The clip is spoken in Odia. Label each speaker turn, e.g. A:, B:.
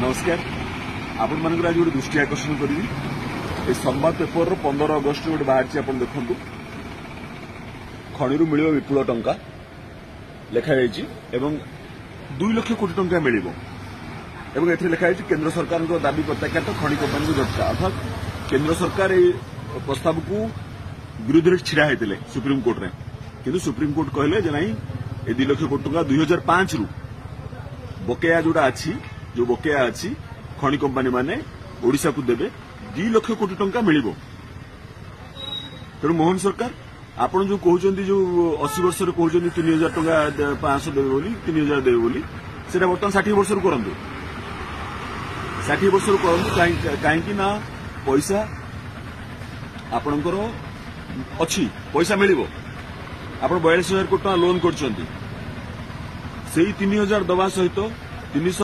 A: ନମସ୍କାର। ଆପଣମାନଙ୍କର ଆଜି ଗୋଟେ ଦୃଷ୍ଟି ଆକର୍ଷଣ କରିବି। ଏ ସମ୍ବାଦ ପେପରର 15 ଅଗଷ୍ଟ ଗୋଟେ ବାହାରିଛି, ଆପଣ ଦେଖନ୍ତୁ। ଖଣିରୁ ମିଳିବ ବିପୁଳ ଟଙ୍କା ଲେଖାଯାଇଛି ଏବଂ 2 ଲକ୍ଷ କୋଟି ଟଙ୍କା ମିଳିବ ଏବଂ ଏଥିରେ ଲେଖାଯାଇଛି, କେନ୍ଦ୍ର ସରକାରଙ୍କ ଦାବି ପ୍ରତ୍ୟାଖ୍ୟାତ, ଖଣି କମ୍ପାନୀକୁ ଝଟକା। ଅର୍ଥାତ୍ କେନ୍ଦ୍ର ସରକାର ଏହି ପ୍ରସ୍ତାବକୁ ବିରୋଧରେ ଛିଡ଼ା ହେଇଥିଲେ ସୁପ୍ରିମକୋର୍ଟରେ, କିନ୍ତୁ ସୁପ୍ରିମକୋର୍ଟ କହିଲେ ଯେ ନାଇଁ, ଏ 2 ଲକ୍ଷ କୋଟି ଟଙ୍କା 2005ରୁ ବକେୟା ଯୋଉଟା ଅଛି, ଯୋଉ ବକେୟା ଅଛି, ଖଣି କମ୍ପାନୀ ମାନେ ଓଡ଼ିଶାକୁ ଦେବେ, 2 ଲକ୍ଷ କୋଟି ଟଙ୍କା ମିଳିବ। ତେଣୁ ମୋହନ ସରକାର, ଆପଣ ଯୋଉ କହୁଛନ୍ତି, ଯୋଉ 80 ବର୍ଷରେ କହୁଛନ୍ତି 3000 ଟଙ୍କା 500 ଦେବେ ବୋଲି, 3000 ଦେବେ ବୋଲି, ସେଟା ବର୍ତ୍ତମାନ 60 ବର୍ଷରୁ କରନ୍ତୁ, 60 ବର୍ଷରୁ କରନ୍ତୁ। କାହିଁକି ନା ପଇସା ଆପଣଙ୍କର ଅଛି, ପଇସା ମିଳିବ। ଆପଣ 42,000 କୋଟି ଟଙ୍କା ଲୋନ୍ କରିଛନ୍ତି, ସେଇ 3000 ଦେବା ସହିତ 300